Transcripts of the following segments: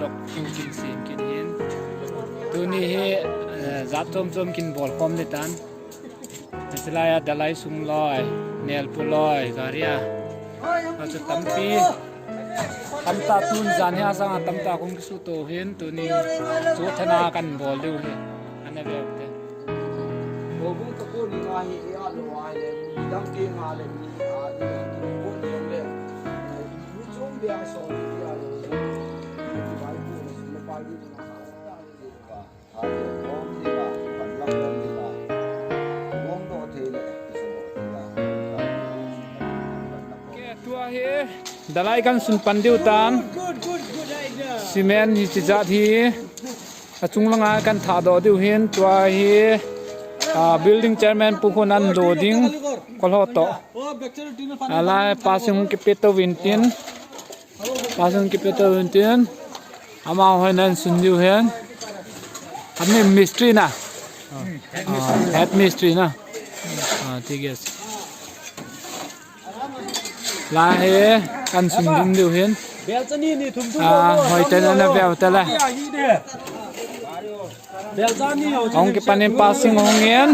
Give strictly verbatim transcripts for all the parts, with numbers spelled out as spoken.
Kin sem kit hin. Tuni hi, eh, jat chom chom kin bol khom le tan. Hiche lai a dalai sung loi, nelpu loi, gari a. Achu tampi. Tamtah tun jan hi asang a tamtah kong kisuto hin tuni chu thana kan bol diu hi. Ana ve te. Tua hi dalai kan sun pan diu tan. Cement hi chijat hi. Achung langa kan thah doh diu hin tua hi, ah, building chairman pu khun an lo ding kolho to. Alai passing kipe to vintin. Passing kipe to vintin. Ama hoi nan sun diu hin. Ami mistri na. Ah, head mistri na. Ah, thik ase. Lai hi kan sun ding diu hin. Ah, hoi te na na bel te la. Hong kipan in passing hong in.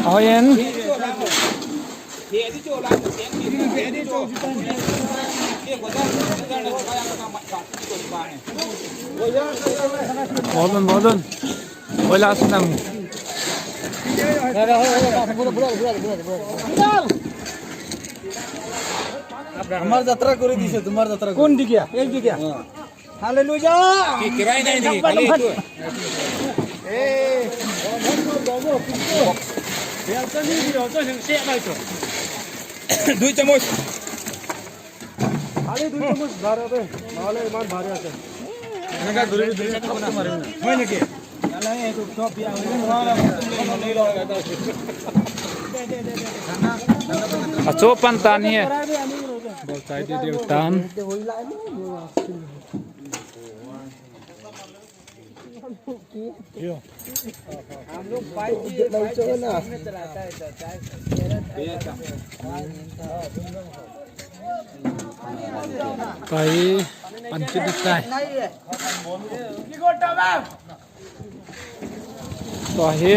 Hoi in. Bolun, bolun. Hoila sunam. আমার যাত্রা করে দিছে, তোমার যাত্রা করে। কোন দিকে? এই দিকে? হ্যাঁ। হালেলুয়া। কি কিরাই নাই নাকি? খালি একটু। এই। বেলচানি দিয়ে হয়তো সে নাই তো। দুই চামচ। খালি দুই চামচ ঢালাবে, নাহলে ইমান ভারী আছে। এনেকা ধৰিবি, ধৰিবি, টপ টপ মাৰিবি না। হয় নেকি? Achopan tan hi. Bol chai ding ding tan. Kai pan kit ding tai. Tua hi.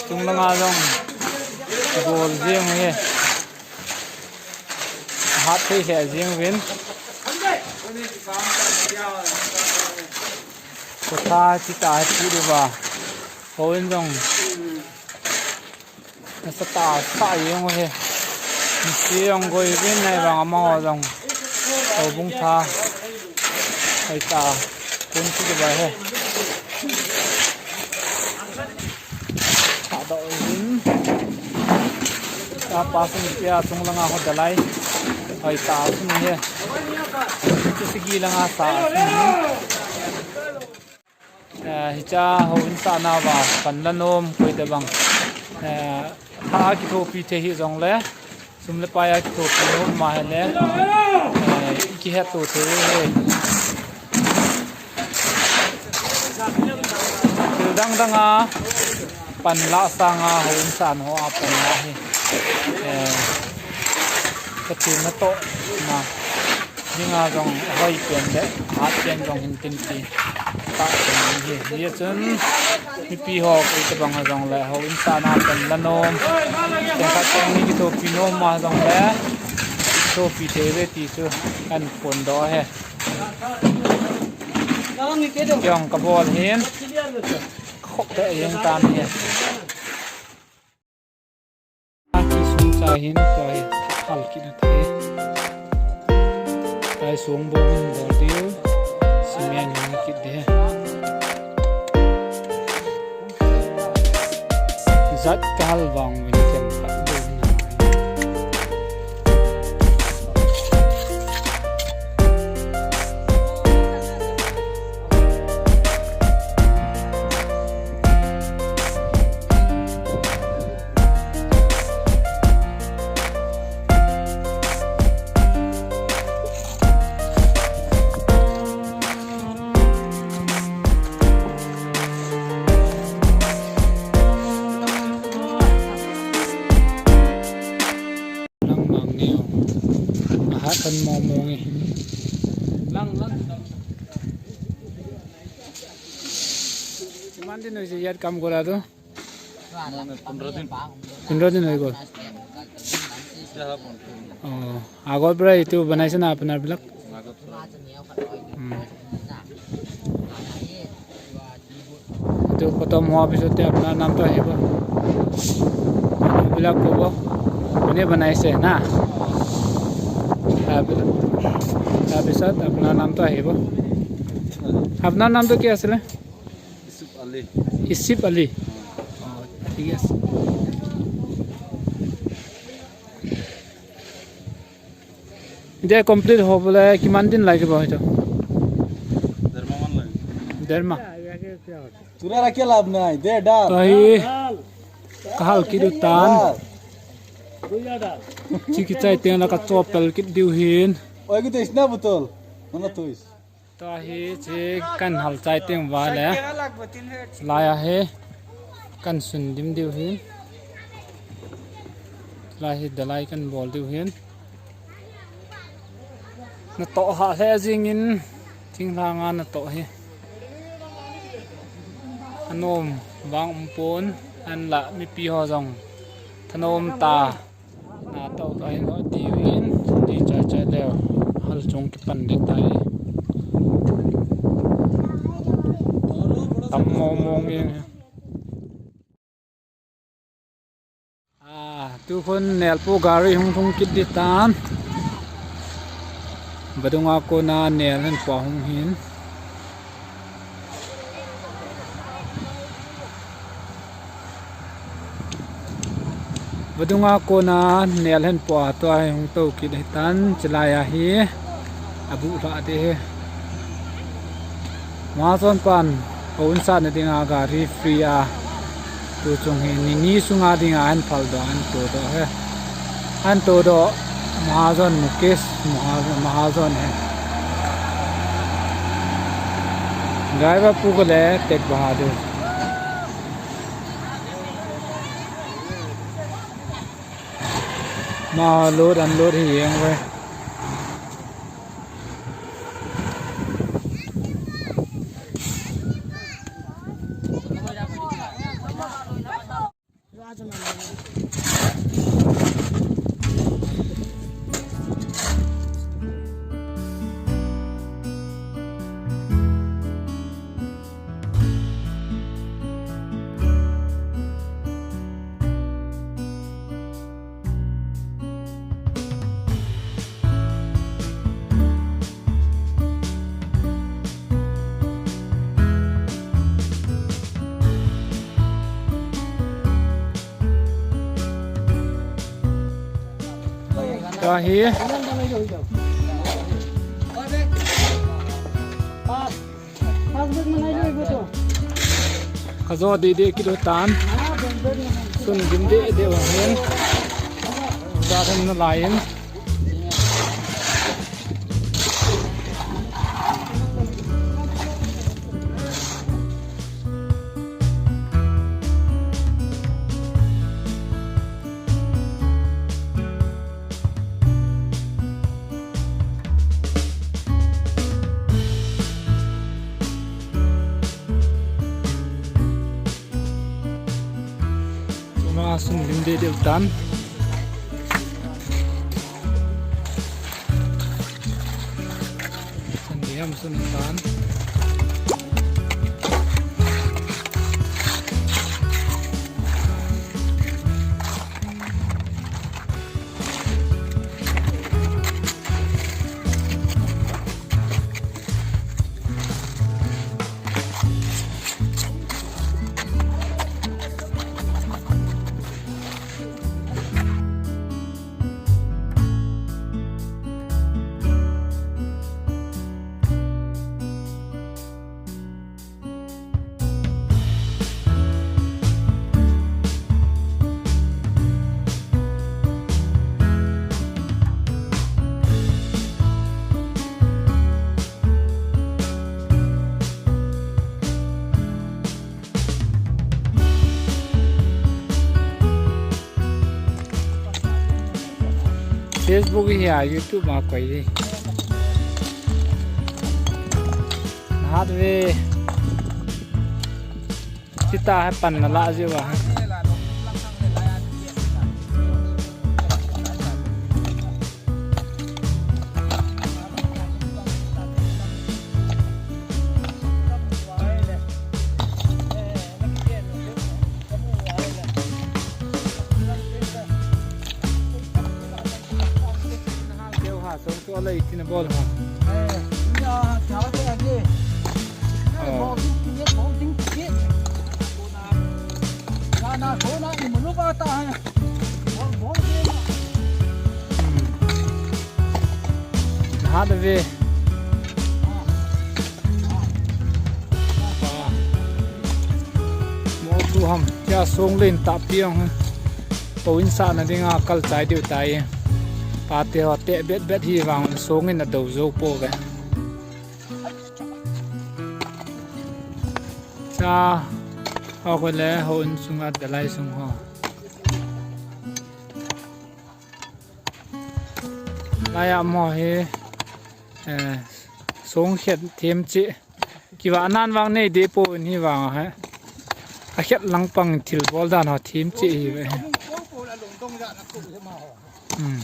Chung langa jong bol jing u hi. Hat thei lheh jing uvin. Kotha chi ta hi pu diu va. Hou in jong. Nasatah a sah jeng u hi. Mistri jong goi vin nai vang amaho jong. Houbung tha. Hoitah a. Kun chu kibai hi. Sah doh jin. Ta pa sung pia chung langa ho dalai. Hoitah a sung hi. Chu sigi langa sah a sung hi. Eh, hiche houin sahna uva pan la nom koi tabang. Eh, tha kithopi thei hijongle, sum le pai a kithopi nom ma hile, eh, ikihetto thei hi. Thil dang dang a pan la sanga houin sahna ho a pan la hi. Eh, Pathen natohna dinga jong ahoi pen le, hat pen jong hin tin ti. Tah pen hi, hijeh chun mipi ho koi tabang a jongle, houin sahna pan la nom. Teng khat teng ni kithopi nom ma jongle, kithopi thei uve ti chu kahin phondoh ahi. Kei jong kabol hin, khop te jeng tan hi. Aki sung cha hin tua hi thal kit na the. Tua hi sung bong hin bol diu. Cement hin kit ding. Jat kahal vang vin kem khat ding na. Lang mang neo. Ahat kan mong mong e. Lang, lang. Kiman din hoise yaar kam kora to? पंद्रह दिन। पंद्रह दिन हो गए। ओ, আগৰ পৰা এইটো বনাইছে না আপোনাৰ বিলাক? আগৰ পৰা। উম। এইটো খতম হোৱাৰ পিছতে আপোনাৰ নামটো আহিব। এইবিলাক ক'ব, কোনে বনাইছে না? তাৰপিছত, তাৰপিছত আপোনাৰ নামটো আহিব। আপোনাৰ নামটো কি আছিলে? ইউচুফ আলী। ইউচুফ আলী। অ, ঠিক আছে। এতিয়া কমপ্লিট হ'বলৈ কিমান দিন লাগিব সেইটো? ডেৰ মাহমান লাগিব। ডেৰ মাহ। তোৰ আৰু কিয় লাভ নাই? দে, ডাল। তো C kahal kit u tan. ডাল। Chi kichai teng la ka chopel kit diu hin. Oi, ki tais na botol. Mana tois. Tua hi chi kan hal chai teng vale. Lai a hi kan sun dim diu hin. Lai hi dalai kan bol diu hin. Na toh ha le jing in thinglhang a na toh hi. Anom vang um pon, an la mipi ho jong thanom ta. Na tau ka hin hoi ti hin, ti chai chai leo. Hal chung kipan de tai. Tam mong mong in. Ah, tu khun nelpu gari hung thung kit di tan. Vadung a kona nel hin pua hung hin. Vadung a kona nel hin pua tua hi hung tou kit hi tan, chilai a hi abu hla de hi. Mahajon pan, o un sa na ding a gari free a. Tu chung hi, ni ni sunga ding a, an phal do, an to do he. An to do, Mahajon, Mukesh, Mahajon, Mahajon he. Driver pu ko le, Tech Bahadur. Ma load, unload hi jeng ve. Tua hi. Kajo didi kilo tan. Sun dim didi wangin. Jaran na lain. Chuma sun lim deh deh tan. Sun lim sun tan. Facebook hi a, YouTube ma koi di. Hat ve. Sita hai pan na la jiu a. Keu ha, song tu alai tina bol ha. Eh, ya, kya baat hai ye? Oh. Bol ding ki ye, bol ding ki ye. Na, na, kona, ye manu baat hai. Bol, bol de na. Hmm. Hat ve. Mo tu ham, kya song len ta piang. Ko in sa na ding a kal chai diu tai. Pa te ho te bet bet hi vang song in a do zo po ve. Cha, ho ko le ho in sung a dalai sung ho. Lai a mo hi, eh, song khet them chi. Kiva nan vang nei de po ni vang ha. A khet lang pang thil bol dan ho them chi hi ve. Hmm.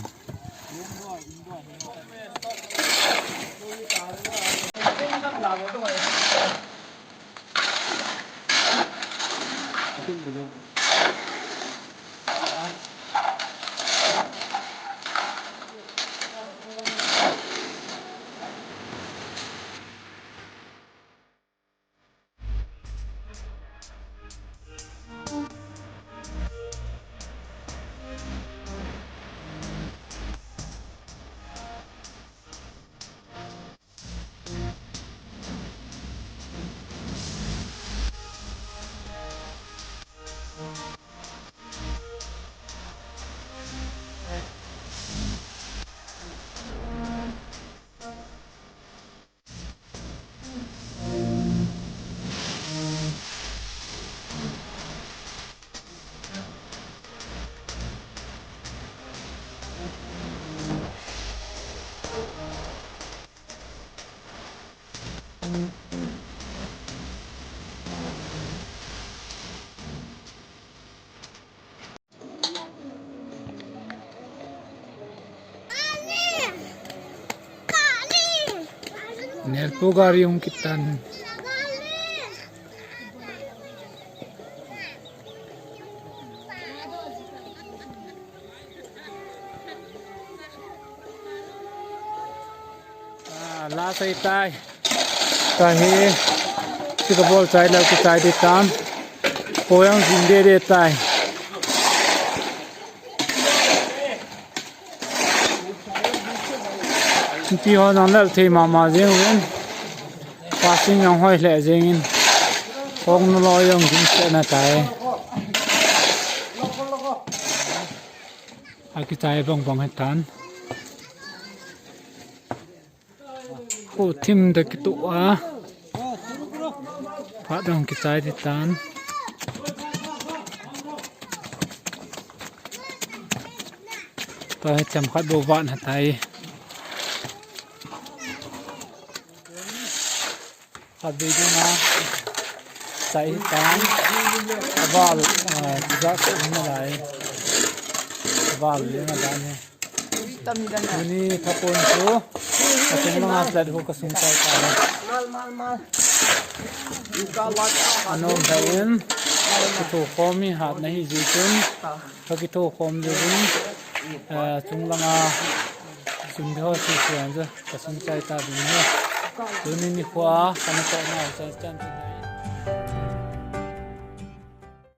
Nelpo gari hung kitan. Ah, la sai tai. Tahi. Sika bol chai la ku chai di tan. Poyang jing de de tai. Pi ho nang lal thei mama jing uvin. Pasing yang hoi le jing in. Kong nu lo yang jing se na tai. Akichai bang bang hetan. Ko thim da kitu a. Phat dong kichai di tan. Tua hi cham khat bou vat ha tai. Khat vei ding a. Chai hi tan. Aval, ah, tijat ko na lai. Aval le na dan hi. Tuni thapon chu, ka sung langa flat ho ka sung chai ta. Mal, mal, mal. Anom thei in, ka kitho khom hi hat na hi jeh chun, ka kitho khom jeh chun, eh, chung langa sun de ho chu chu an chu, ka sung chai ta ding hi. Tuni nikho a, ka na toh na chai chan chu na.